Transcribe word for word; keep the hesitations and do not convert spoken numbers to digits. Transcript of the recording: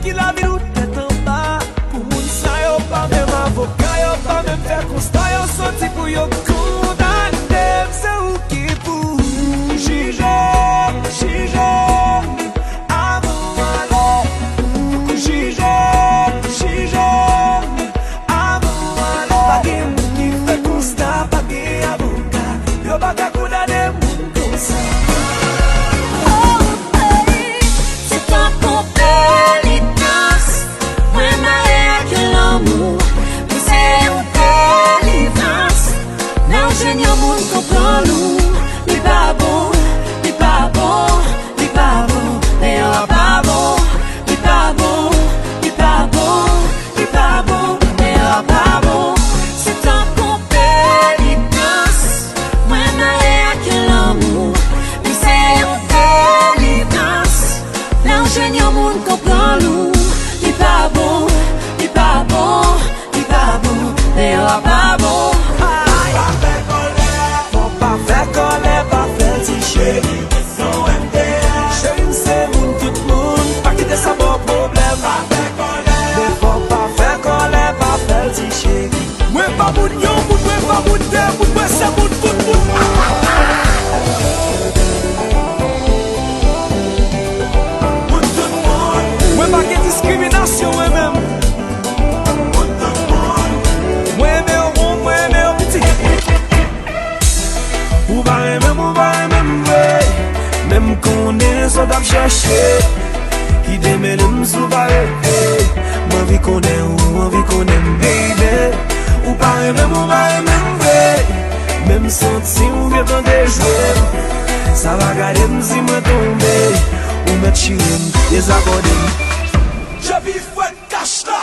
Ki lavi nou tèt anba. Pou moun sa yo pa menm avoka, yo pa menm fè konsta, yo soti pou yo kondane m. Se ou ki pou jije, jije avan w ale. Jije, jije avan w ale. Pa gen moun ki fè konsta, pa gen avoka. Yo pa ka kondane moun konsa. Oh, baby, se tankou penitans. Mwen mare ak yon lanmou, men se yon delivrans. Lè w jwenn yon moun konprann ou, li pa bon, li pa bon, li pa bon. Lè a pa bon, li pa bon, li pa bon, li pa bon. Lè a pa bon, se tankou penitans. Mwen mare ak yon lanmou, men se yon delivrans. Lè w jwenn yon moun konprann ou, li pa bon, li pa bon, li pa bon. Lè a pa bon. Pa fè kòlè, fò pa fè kòlè, pa fè l ti cheri. Non M T H. Cheri m se moun tout moun, pa kite sa ba w pwoblèm. Pa fè kòlè, men fò pa fè kòlè, pa fè l ti cheri. Mwen pa moun yon moun, mwen pa moun de moun, mwen se moun tout moun. Moun tout moun. Mwen pa gen diskriminasyon mwen menm. Moun tout moun. Mwen renmen w, mwen renmen w piti. Ou pa renmen m, ou pa renmen m vre. Men m konnen sa w t ap chèche. Kite m mennen m sou pa rete. M anvi konnen ou, anvi konnen m, baby. Ou pa renmen m, ou pa renmen m vre. Men m santi w byen tande jwe m. Sa va gade m si mwen tonbe. Ou mèt chire m, dezakòde m. J P Fred Cash la.